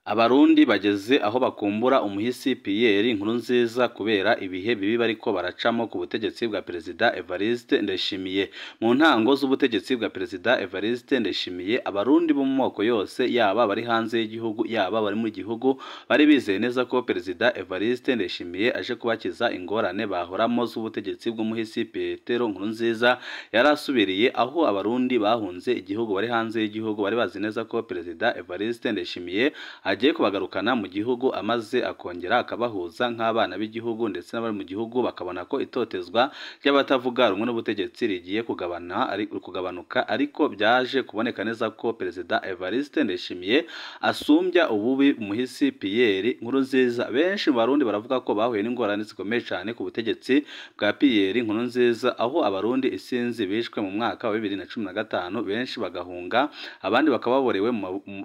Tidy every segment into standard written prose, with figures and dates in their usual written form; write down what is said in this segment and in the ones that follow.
Abarundi bageze aho bakumbura umuhisi Pierre Nkurunziza kubera ibihe bibi bariko baracamo ku butegetsi bwa Perezida Evariste Ndayishimiye. Mu ntango z'ubutegetsi bwa Perezida Evariste Ndayishimiye, abarundi bo mu moko yose, yaba bari hanze y'igihugu yaba bari mu gihugu, bari bizeye neza ko Perezida Evariste Ndayishimiye aje kubakiza ingorane bahoramo z'ubutegetsi bw'umuhisi Petero Nkurunziza yari asubiriye, aho abarundi bahunze igihugu bari hanze y'igihugu bari bazi neza ko Perezida Evariste Ndayishimiye agiye kubagarukana mu gihugu amaze akongera akabahuza nk'abana b'igihugu, ndetse n'abari mu gihugu bakabona ko itotezwa ry'abatavuga rumwe n'ubutegetsi rigiye kugabanuka. Ariko byaje kuboneka neza ko Perezida Evariste Ndayishimiye asumbya ububi umuhisi Pierre Nkurunziza. Benshi mu barundi baravuga ko bahuye n'ingorane zikomeye cyane ku butegetsi bwa Pierre Nkurunziza, aho abarundi isinzi bishwe mu mwaka wa 2015, benshi bagahunga, abandi bakaba baborewe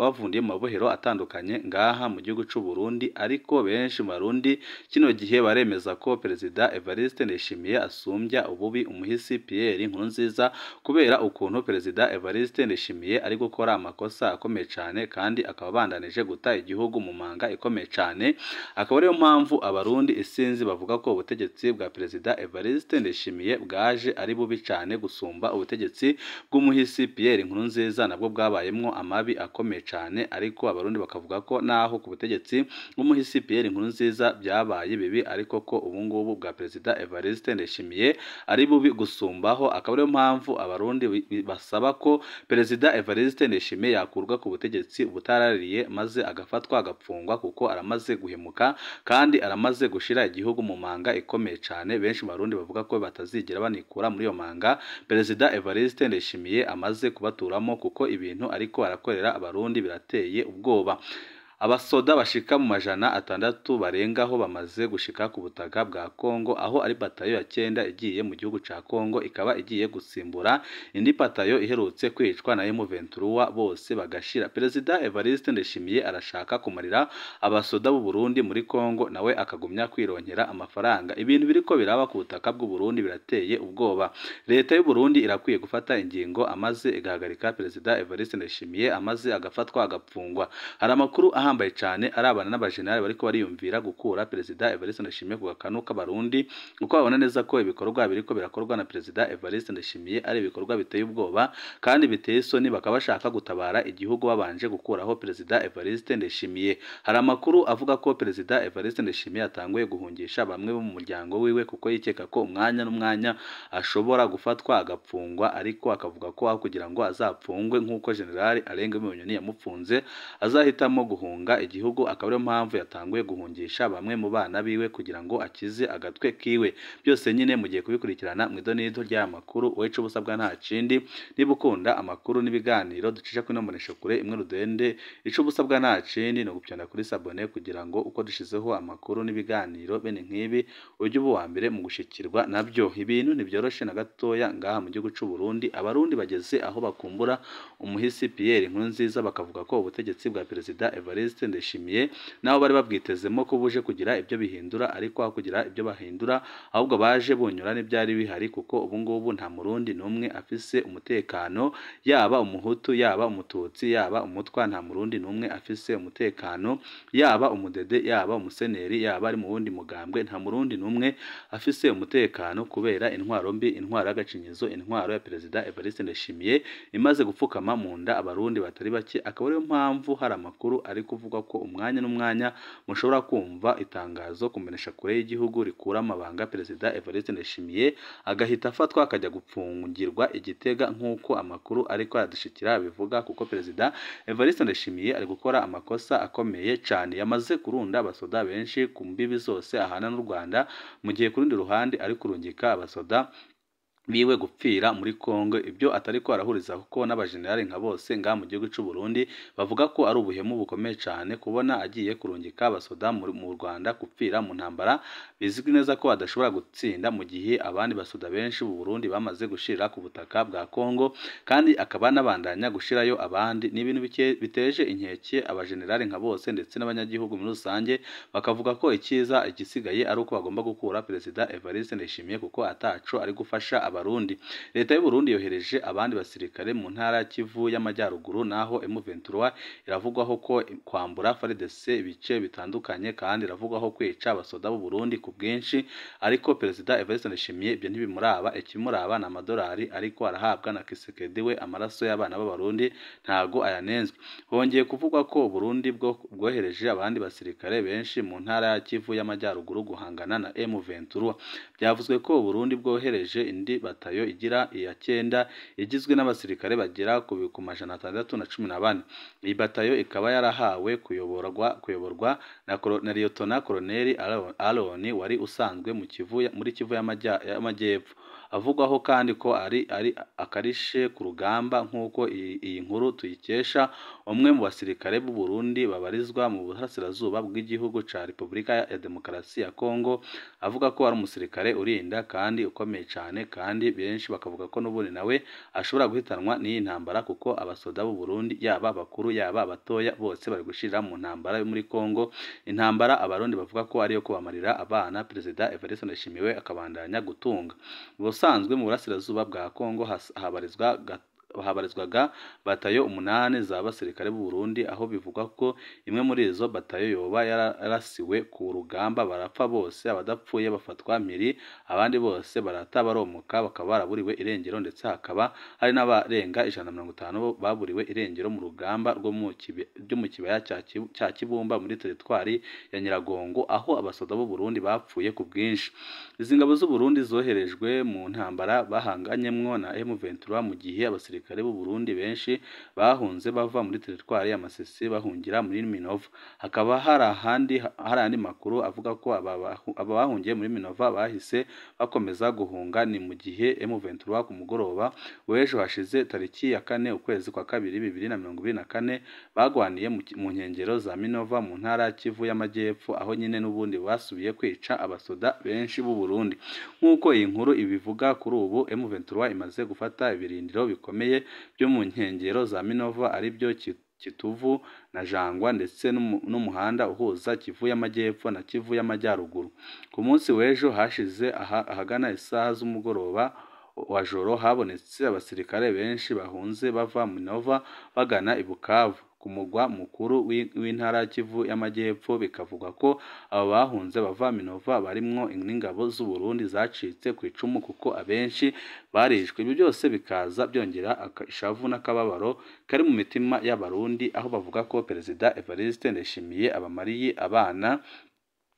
bavundiye mu mabohero atandukanye ngaha mu gihugu c'u Burundi. Ariko benshi mu barundi kino gihe baremeza ko Perezida Evariste Ndayishimiye asumbya ububi umuhisi Pierre Nkurunziza, kubera ukuntu Perezida Evariste Ndayishimiye ari gukora amakosa akomeye cyane, kandi akaba abandanije guta igihugu mu manga ikomeye cyane. Akaba ariyo mpamvu abarundi isinzi bavuga ko ubutegetsi bwa Perezida Evariste Ndayishimiye bwaje ari bubi cyane gusumba ubutegetsi bw'umuhisi Pierre Nkurunziza, nabwo bwabayemwo amabi akomeye cyane. Ariko abarundi bakavuga ko naho ku butegetsi bw'umuhisi Pierre Nkurunziza byabaye bibi, ariko ko ubu ngubu bwa Perezida Evariste Ndayishimiye ari bubi gusumbaho. Akaba ariyo mpamvu abarundi basaba ko Perezida Evariste Ndayishimiye yakurwa ku butegetsi butaraririye, maze agafatwa agapfungwa, kuko aramaze guhemuka kandi aramaze gushira igihugu mu manga ikomeye cyane. Benshi mu barundi bavuga ko batazigera banikura muri iyo manga Perezida Evariste Ndayishimiye amaze kubaturamo, kuko ibintu ariko arakorera abarundi birateye ubwoba. Abasoda bashika mu 600 barengaho bamaze gushika ku butaka bwa Kongo, aho ari batayo ya 9 igiye mu gihugu ca Kongo, ikaba igiye gusimbura indi batayo iherutse kwicwa na M23 bose bagashira. Perezida Evariste Ndayishimiye arashaka kumarira abasoda b'u Burundi muri Kongo, nawe akagumya kwironkera amafaranga. Ibintu biriko biraba ku butaka bw'u Burundi birateye ubwoba. Leta y'u Burundi irakwiye gufata ingingo amaze igahagarika Perezida Evariste Ndayishimiye, amaze agafatwa agapfungwa. Hari amakuru ahambaye cyane arabana n'abajenerali bariko bariyumvira gukura Perezida Evariste Ndayishimiye ku gakanu k'abarundi, kuko babona neza ko ibikorwa biriko birakorwa na Perezida Evariste Ndayishimiye ari ibikorwa biteye ubwoba kandi biteye isoni, bakaba bashaka gutabara igihugu babanje gukuraho Perezida Evariste Ndayishimiye. Hari amakuru avuga ko Perezida Evariste Ndayishimiye atanguye guhungisha bamwe bo mu muryango wiwe, kuko yikeka ko umwanya n'umwanya ashobora gufatwa agapfungwa, ariko akavuga ko aho kugira ngo azapfungwe nk'uko General Arenga Minyoni yamupfunze, azahitamo guhunga igihugu. Akaba ariyo mpamvu yatanguye guhungisha bamwe mu bana biwe kugira ngo akize agatwe kiwe. Byose nyine mugiye kubikurikirana mu idonido ry'aya makuru. Wecu ubusabwa nta kindi, niba ukunda amakuru n'ibiganiro ducisha kuri ino kure imwe rudende, ico ubusabwa nta kindi no gupyana kuri sabone, kugira ngo uko dushizeho amakuru n'ibiganiro bene nk'ibi ujye uba uwa mbere mu gushikirwa nabyo. Ibintu ntibyoroshe na gatoya ngaha mu gihugu c'u Burundi. Abarundi bageze aho bakumbura umuhisi Pierre Nkurunziza, bakavuga ko ubutegetsi bwa Perezida Evariste Ndayishimiye naho bari babwitezemo ko buje kugira ibyo bihindura, ariko aho kugira ibyo bahindura ahubwo baje bunyura n'ibyari bihari, kuko ubu ngubu nta murundi n'umwe afise umutekano, yaba umuhutu yaba umututsi yaba umutwa, nta murundi n'umwe afise umutekano, yaba umudede yaba umuseneri yaba ari mu wundi mugambwe, nta murundi n'umwe afise umutekano, kubera intwaro mbi, intwaro y'agacinyizo, intwaro ya Perezida Evariste Ndayishimiye imaze gupfukama mu nda abarundi batari bake. Akaba ariyo mpamvu hari amakuru ari kuvuga ko umwanya n'umwanya mushobora kumva itangazo kumenesha kure y'igihugu rikura amabanga Perezida Evariste Ndayishimiye agahita afatwa akajya gupfungirwa igitega, nk'uko amakuru ariko aradushikira bivuga, kuko Perezida Evariste Ndayishimiye ari gukora amakosa akomeye cyane. Yamaze kurunda abasoda benshi ku mbibi zose ahana n'u Rwanda, mu gihe ku rundi ruhande ari kurungika abasoda biwe gupfira muri Kongo. Ibyo atari ko arahuriza, kuko n'abajenerali nka bose nga mu gihugu c'u Burundi bavuga ko ari ubuhemu bukomeye cyane kubona agiye kurungika abasoda mu Rwanda gupfira mu ntambara bizwi neza ko adashobora gutsinda, mu gihe abandi basoda benshi b'u Burundi bamaze gushira ku butaka bwa Kongo, kandi akaba nabandanya gushirayo abandi. Ni ibintu biteje inkeke abajenerali nka bose ndetse n'abanyagihugu muri rusange, bakavuga ko ikiza igisigaye ari uko bagomba gukura Perezida Evariste Ndayishimiye, kuko ataco ari gufasha Abarundi. Leta y'u Burundi yohereje abandi basirikare mu ntara ya Kivu y'Amajyaruguru, naho M23 iravugwaho ko kwambura FARDC ibice bitandukanye, kandi iravugwaho kwica abasoda b'u Burundi ku bwinshi. Ariko Perezida Evariste Ndayishimiye ibyo ntibimuraba, ikimuraba ni amadolari ariko arahabwa na Kisekedi we, amaraso y'abana b'Abarundi ntago ayanenzwe. Hongeye kuvugwa ko Burundi bwohereje abandi basirikare benshi mu ntara ya Kivu y'Amajyaruguru guhangana na M23. Byavuzwe ko Burundi bwohereje indi batayo igira iya 9 igizwe n'abasirikare bagera ku 614. Iyi batayo ikaba yarahawe kuyoborwa na Liyetona Koloneli Aaron wari usanzwe muri Kivu y'Amajyepfo. Avugwaho kandi ko ari akarishe ku rugamba, nk'uko iyi nkuru tuyikesha umwe mu basirikare b'u Burundi babarizwa mu burasirazuba bw'igihugu ca Repubulika ya Demokarasi ya Kongo, avuga ko ari umusirikare urinda kandi ukomeye cyane, kandi benshi bakavuga ko n'ubundi nawe ashobora guhitanwa n'iyi ntambara, kuko abasoda b'u Burundi yaba abakuru yaba abatoya bose bari gushirira mu ntambara yo muri Kongo, intambara Abarundi bavuga ko ariyo kubamarira abana. Perezida Evariste Ndayishimiye akabandanya gutunga. Ubusanzwe mu burasirazuba bwa Kongo habarizwaga batayo 8 za basirikare b'u Burundi, aho bivugwa ko imwe muri izo batayo yoba yarasiwe ku rugamba barapfa bose, abadapfuye bafatwa mpiri, abandi bose barata baromoka bakaba baraburiwe irengero, ndetse hakaba hari n'abarenga 150 baburiwe irengero mu rugamba rwo mu kibaya cya Kibumba muri teritwari ya Nyiragongo, aho abasoda b'u Burundi bapfuye ku bwinshi. Izi ngabo z'u Burundi zoherejwe mu ntambara bahanganyemwo na M23, mu gihe abasirikare b'u Burundi benshi bahunze bava muri teritwari ya Masisi bahungira muri Minova. Hakaba hari andi makuru avuga ko aba bahungiye muri Minova bahise bakomeza guhunga. Ni mu gihe M23 ku mugoroba w'ejo hashize tariki ya 4 ukwezi kwa 2 2024 bagwaniye mu nkengero za Minova mu ntara ya Kivu y'Amajyepfo, aho nyine n'ubundi basubiye kwica abasoda benshi b'u Burundi. Nk'uko iyi nkuru ibivuga, kuri ubu M23 imaze gufata ibirindiro bikomeye byo mu nkengero za Minova, ari byo Kituvu na Jangwa, ndetse n'umuhanda uhuza Kivu y'Amajyepfo na Kivu y'Amajyaruguru. Ku munsi w'ejo hashize ahagana isaha z'umugoroba wa joro habonetse abasirikare benshi bahunze bava Minova bagana i Bukavu, ku mugwa mukuru w'intara Kivu y'Amajyepfo. Bikavugwa ko abo bahunze bava Minova barimwo n'ingabo z'u Burundi zacitse ku icumu, kuko abenshi barishwe. Ibyo byose bikaza byongera ishavu n'akababaro kari mu mitima y'Abarundi, aho bavuga ko Perezida Evariste Ndayishimiye abamariye abana,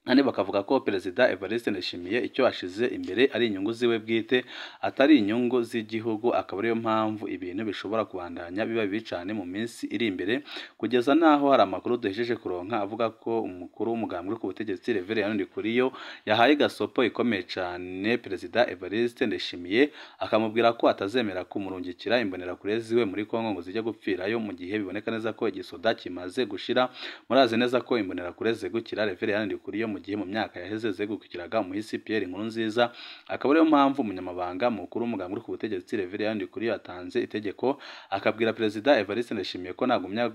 kandi bakavuga ko Perezida Evariste Ndayishimiye icyo ashize imbere ari inyungu ziwe bwite, atari inyungu z'igihugu. Akaba ariyo mpamvu ibintu bishobora kubandanya biba bibi cyane mu minsi iri imbere, kugeza naho hari amakuru duhejeje kuronka avuga ko umukuru w'umugambwe ku butegetsi Reverend Ndikuriyo yahaye gasopo ikomeye cyane Perezida Evariste Ndayishimiye, akamubwira ko atazemera kumurungikira imbonerakure ziwe muri Kongo ngo zijye gupfirayo, mu gihe biboneka neza ko igisoda kimaze gushira. Murazi neza ko imbonerakure zegukira Reverend Ndikuriyo mu gihe mu myaka yaheze zegukiraga umuhisi Pierre Nkurunziza. Akaba ariyo mpamvu umunyamabanga mukuru w'umugambwe ku butegetsi Reverend Ndikuriyo yatanze itegeko akabwira Perezida Evariste Ndayishimiye ko nagumya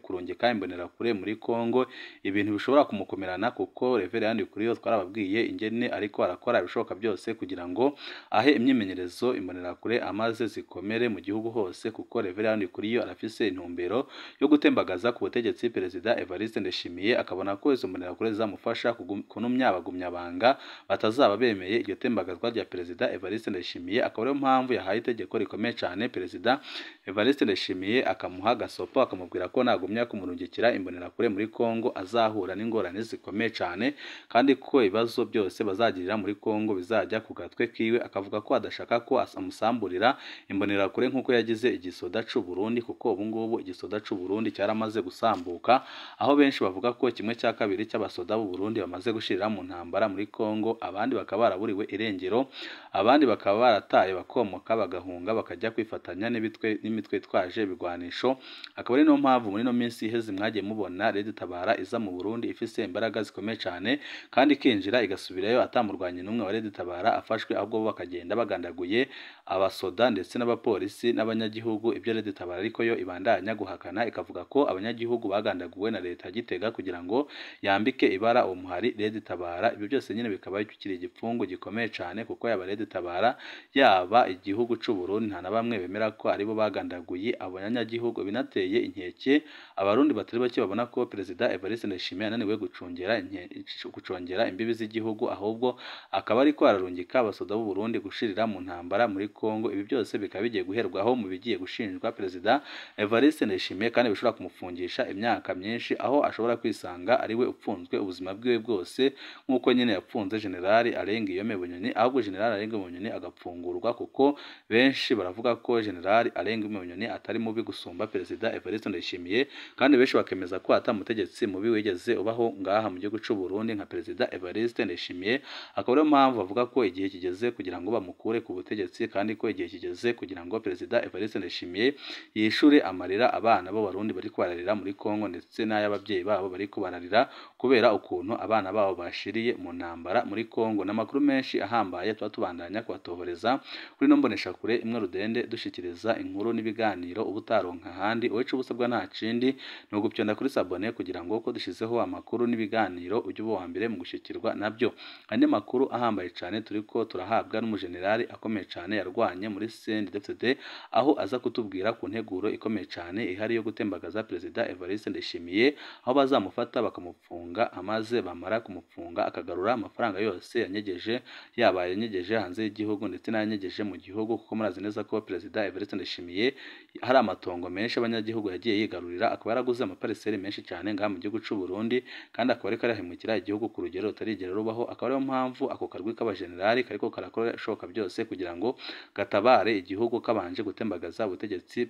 kurungika imbonerakure muri Kongo ibintu bishobora kumukomerana, kuko Reverend Ndikuriyo twarababwiye ingene ariko arakora ibishoboka byose kugira ngo ahe imyimenyerezo imbonerakure amaze zikomere mu gihugu hose, kuko Reverend Ndikuriyo arafise intumbero yo gutembagaza ku butegetsi Perezida Evariste Ndayishimiye, akabona ko izo mbonerakure zizamufasha kunumya abagumyabanga batazaba bemeye iryo tembagazwa rya Perezida Evariste Ndayishimiye. Akaba ariyo mpamvu yahaye itegeko rikomeye cyane Perezida Evariste Ndayishimiye, akamuha gasopo akamubwira ko nagumya kumurungikira imbonerakure muri Kongo azahura n'ingorane zikomeye cyane, kandi ko ibibazo byose bazagirira muri Kongo bizajya ku gatwe kiwe. Akavuga ko adashaka ko amusamburira imbonerakure nk'uko yagize igisoda c'u Burundi, kuko ubu ngubu igisoda c'u Burundi cyaramaze gusambuka, aho benshi bavuga ko 1/2 cy'abasoda b'u Burundi bamaze gushirira mu ntambara muri Kongo, abandi bakaba baraburiwe irengero, abandi bakaba barataye bakomoka bagahunga bakajya kwifatanya n'imitwe itwaje ibigwanisho. Akaba ari no mpamvu muri no minsi iheze mwagiye mubona Red Tabara iza mu Burundi ifise imbaraga zikomeye cyane, kandi ikinjira igasubirayo atamurwanye n'umwe wa Red Tabara afashwe, ahubwo bo bakagenda bagandaguye abasoda ndetse n'abapolisi n'abanyagihugu. Ibyo Red Tabara ariko yo ibandanya guhakana, ikavuga ko abanyagihugu bagandaguwe na leta Gitega kugira ngo yambike ibara uwo umuhari Red Tabara. Ibyo byose nyine bikaba bikiri igipfungu gikomeye cyane, kuko yaba Red Tabara yaba igihugu c'u Burundi nta na bamwe bemera ko aribo bagandaguye abo banyagihugu. Binateye inkeke abarundi batari bake babona ko Perezida Evariste Ndayishimiye ananiwe gucungera imbibi z'igihugu, ahubwo akaba ariko ararungika abasoda b'u Burundi gushirira mu ntambara muri Kongo. Ibi byose bikaba bigiye guherwaho mu bigiye gushinjwa Perezida Evariste Ndayishimiye, kandi bishobora kumufungisha imyaka myinshi, aho ashobora kwisanga ariwe upfunzwe ubuzima bwiwe bwose, nk'uko nyine yapfunze General Alain Guillaume Bunyoni, ahubwo General Alain Guillaume Bunyoni agapfungurwa, kuko benshi baravuga ko General Alain Guillaume Bunyoni atari mubi gusumba Perezida Evariste Ndayishimiye, kandi benshi bakemeza ko atamutegetsi mubi wigeze ubaho ngaha mu gihugu c'u Burundi nka Perezida Evariste Ndayishimiye. Akaba ariyo mpamvu bavuga ko igihe kigeze kugira ngo bamukure ku butegetsi, kandi ko igihe kigeze kugira ngo Perezida Evariste Ndayishimiye yishure amarira abana b'Abarundi bari kubararira muri Kongo, ndetse n'ay'ababyeyi babo bari kubararira kubera ukuntu abana babo bashiriye mu ntambara muri Kongo. N'amakuru menshi ahambaye tuba tubandanya kubatohoreza kuri no mboneshakure imwe rudende, dushikiriza inkuru n'ibiganiro ubutaronka ahandi. Uwica ubusabwa nta kindi ni ugupyonda kuri sabone kugira ngo ko dushizeho amakuru n'ibiganiro ujye uba uwa mbere mu gushikirwa nabyo. Andi makuru ahambaye cyane turiko turahabwa n'umujenerali akomeye cyane yarwanye muri CNDD-FDD, aho aza kutubwira ku nteguro ikomeye cyane ihari yo gutembagaza Perezida Evariste Ndayishimiye, aho bazamufata bakamufunga, amaze bamara kumufunga akagarura amafaranga yose yanyegeje, yaba yanyegeje hanze y'igihugu ndetse n'ayanyegeje mu gihugu, kuko murazi neza ko Perezida Evariste Ndayishimiye hari amatongo menshi abanyagihugu yagiye yigarurira, akaba yaraguze amapariseri menshi cyane ngaha mu gihugu c'u Burundi, kandi akaba ariko arahemukira igihugu ku rugero rutarigera rubaho. Akaba ariyo mpamvu ako karwi k'abajenerali kariko karakora ibishoboka byose kugira ngo gatabare igihugu kabanje gutembagaza ubutegetsi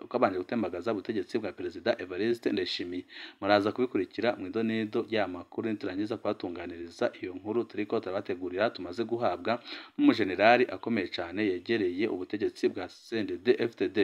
kabanje gutembagaza ubutegetsi bwa Perezida Evariste Ndayishimiye. Muraza kubikurikira mu idonido ya makuru niturangiza kubatunganiriza iyo nkuru turiko turabategurira tumaze guhabwa n'umujenerali akomeye cyane yegereye ubutegetsi bwa CNDD-FDD.